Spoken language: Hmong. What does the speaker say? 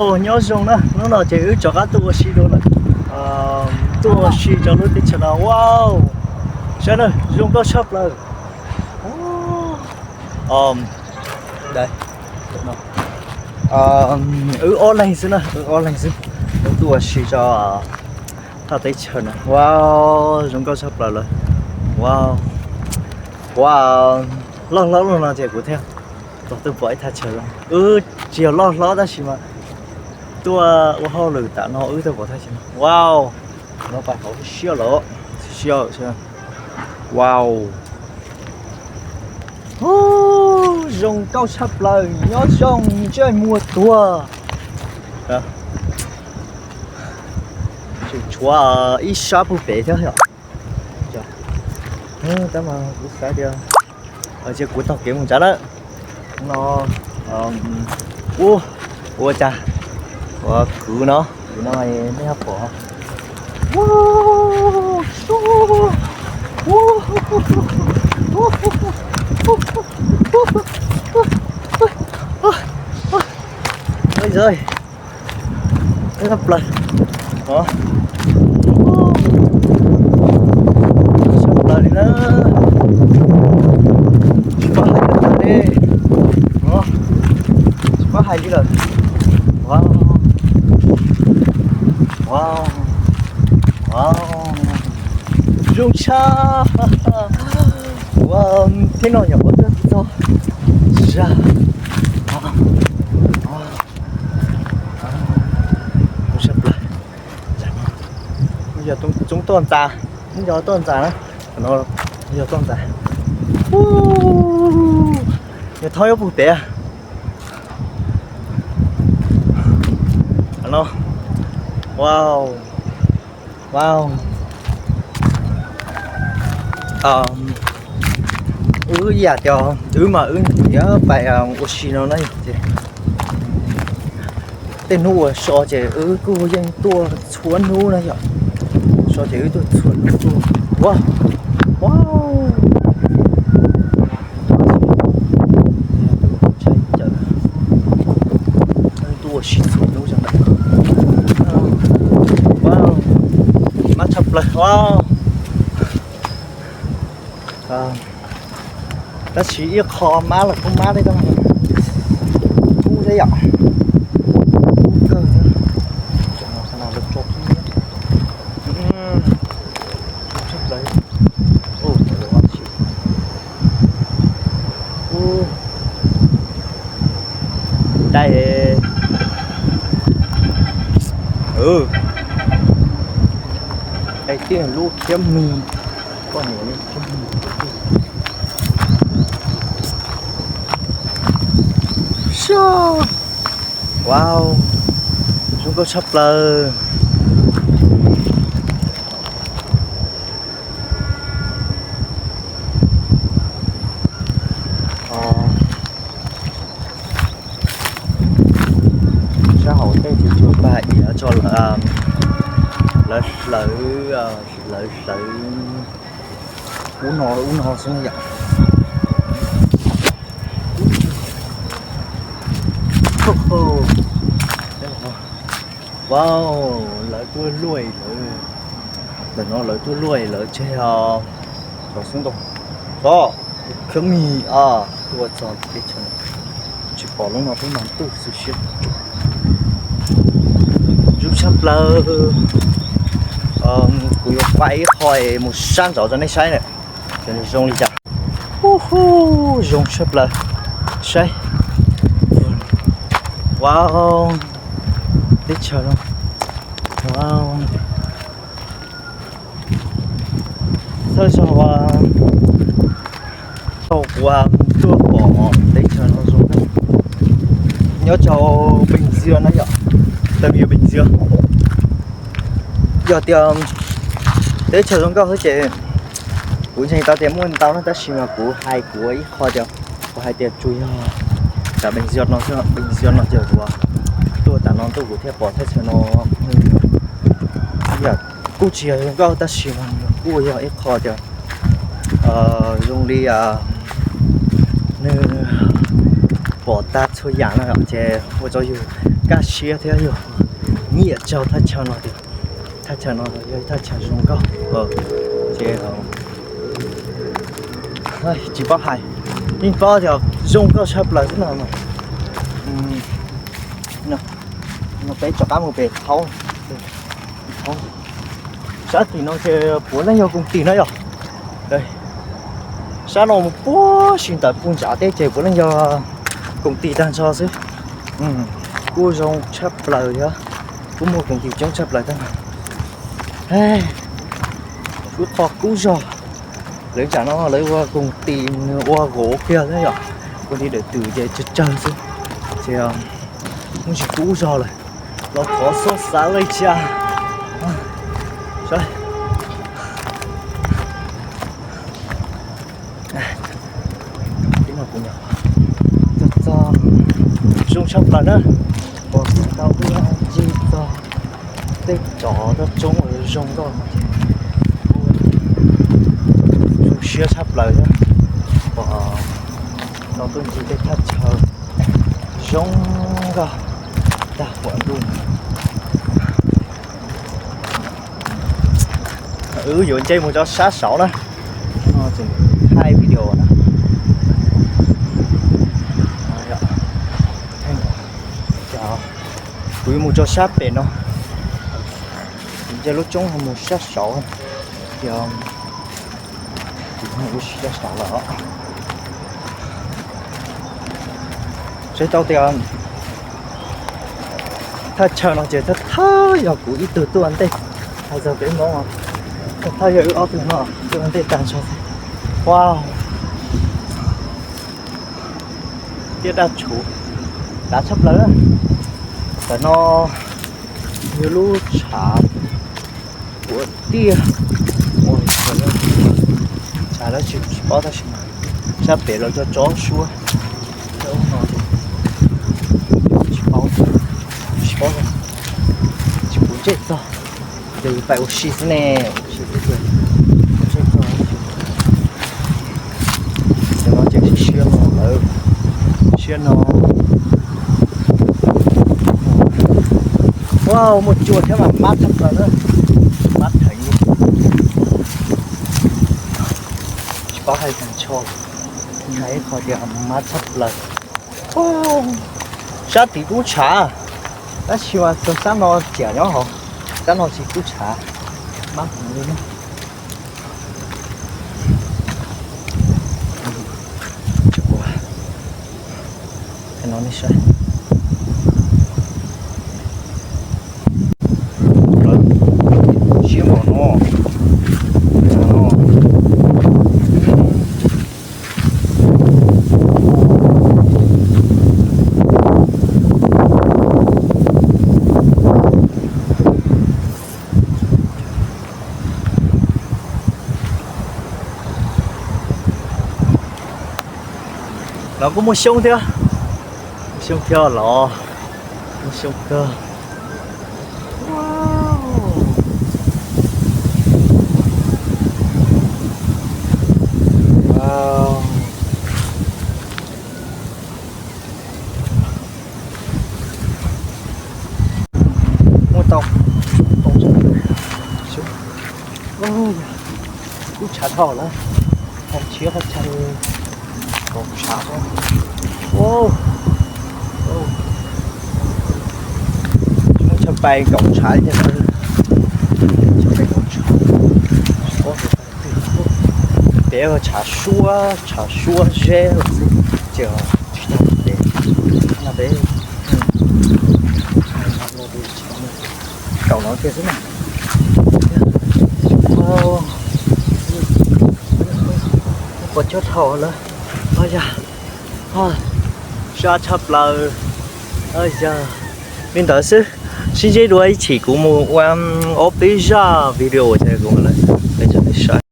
Nyob zoo na, hnub no ces wb rov qab tuaj ua si dua lawm. Tuaj ua si rau lub teb chaws no, wow, saib na, zoo nkauj tshaj plaws. Wb ob leeg xwb na, wb ob leeg xwb, wb tuaj ua si rau thaj teb chaws no, wow, zoo nkauj tshaj plaws lawm, wow, wow, loj hlob loj no ces kuv thiaj tau tuaj pom ib thaj chaw zoo. Wb tsis yog loj hlob tab sis mas tuaj ua hauj lwm tam no wb tuaj pom thaj chaw no, wow, no pais hauv siab lawm, siab, wow. Zoo nkauj tshaj plaws, nyob zoo ntsej muag tuag. Tseem tshuav ib sab puag pem thiab yom. Tab mas kuv xav tias, cia kuv taug kev mus tsav lawm no. Ua, ua cas, ua kwv no, kwv no nej ho pom. Oj, tshaj plaws, tshaj plaws li na. Tsis paub hais li, tsis paub hais li lawm. Wow, wow, zoo tshaj. Ua, thib no nyuam qhuav tuaj txog zaj. Tshaj plaws. Yog txoov toj ntxas, yog toj ntxas na, no yog toj ntxas. Yog thob yuav puag pem no. Wow, wow. Wb yam tias wb mas wb nyiam pais ua si no na yom. Tej hnub uas so ces wb kuj yeej tuaj txhua hnub na yom. So ces wb tuaj txhua hnub tuaj. Ua, ua, tuaj ua si txhua hnub zoo lawm. Mab tshaj plaws. Tab sis ib qho mab los kuj mab thiab, kub thiab yom. Kub kawg thiab. Tshaj plaws. Dai, dai tiag lub khiab mis, poj niam li khiab mis. Wow, zoo nkauj tshaj plaws. Sab hauv tej tsis tshua pag iav tso lawv, lawv hlawv, lawv hlawv ub no ub no xwb yom. Wow, lawv tuaj luaj lawm. Ntawm no lawv tuaj luaj lawm tseg os. Tov xwb ntau. Tov, khab mis os, tuaj txog teb chaws no tsis pom lub no peb mas ntuj xwb siab. Zoo tshaj plaws. Kuv yuav pais ib qho mus sab nraud rau nej saib na, zoo li cas. Hu hu, zoo tshaj plaws. Saib. Wow, teb chaws no. Wow. Thawj zaug, thaum kuv tuaj pom teb chaws no zoo, nyob rau Bình Dương na yom, teb chaws Bình Dương. Yog tias teb chaws zoo nkauj xwb ces kuv ntseeg tau tias muaj ntau na, tab sis mas kuv hais kuv ib qho tias, kuv hais tias tsuas yog tam Bình Dương no xwb, Bình Dương no ces kuv tuaj tam no ntuj kuv thiaj pom teb chaws no. Yam kuj tsis yog zoo nkauj tab sis mas kuj yog ib qho tias zoo li nws pom tag txhua yam no ces ua rau yus Kaj siab thiab yog nyiam tsaug thaj chaw no tias thaj chaw no yog thaj chaw zoo nkauj. Ces tsis paub hais, yeej paub tias zoo nkauj tshaj plaws xwb no. Peb rov qab mus pem thaub. Sab tim no ces puav leej yog koom tim na yom. Sab no mus puag si ntawm puag nram teb ces puav leej yog koom tim tag nrho xwb. Kuj zoo tshaj plaws thiab, kuj muaj koom tim coob tshaj plaws thiab. Kuj qhov kub zog, lawv tsam no lawv ua koom tim nws ua gov kiag thiab yom. Ua li dawm twm ces tsawg tsawg xwb, ces muaj tsis kub zog lawm. Los thov xub xav li cas. Txog zoo tshaj plaws na, uas tau tuaj ncig txog tej cov toj roob uas zoo nkauj no ces zoo siab tshaj plaws thiab. Uas tau tuaj ncig tej thaj chaw zoo nkauj tag huam ntuj. Wb yuav nce mus rau sab saud na, tseem thaij video na. Kuv yuav mus rau sab pem no, kuv nce lub roob mus sab saud, ces kuv mus ua si rau saud lawm. Saib tau tias thaj chaw no ces thawj thawj yog kuv ib tug tuaj ua ntej, hais txog peb Hmoob, thawj thawj yog wb ob tug no tuaj ua ntej tag nrho. Wow, tiaj daj tshuv, dav tshaj plaws. Ntawm no yog lub tshav puas tiaj, tshav dab tsi tsis paub tab sis mas sab pem los cov tsob suab, tsis paub, tsis paub, tsis puv ntsej txog, ces pais ua si xwb ne, ua si xwb ces puv ntsej txog. Cov no ces siab no lawm, siab no. Wow, muaj cua thiab mas mab tshaj plaws na, mab theev li. Tsis paub hais tag nrho, hais ib qho tias mab tshaj plaws. Sab tid kub tshav, tab sis mas txog sab no ciam nyob hauv, sab no tsis kub tshav, mab heev li na. Siab npaum no. Los kuj muaj xyoob thiab, muaj xyoob thiab los, muaj xyoob kawg. Muaj tau, tau, kub tshav dhau lawm, qhov tshiab qhov chaw kaum tshav. Muab chaw pais kaum tshav, chaw pais kaum tshav. Pem tshav suab, tshav suab zeb xwb, ces tsis tau pem no pem. Kaum no kiag xwb na. Pos cob dhau lawm. Yog sab tshaj plaws. Yog li ntawd xwb, sib ntsib dua ib chim kuv mus ua ob peb zaj video ces kuv mam li peb saib.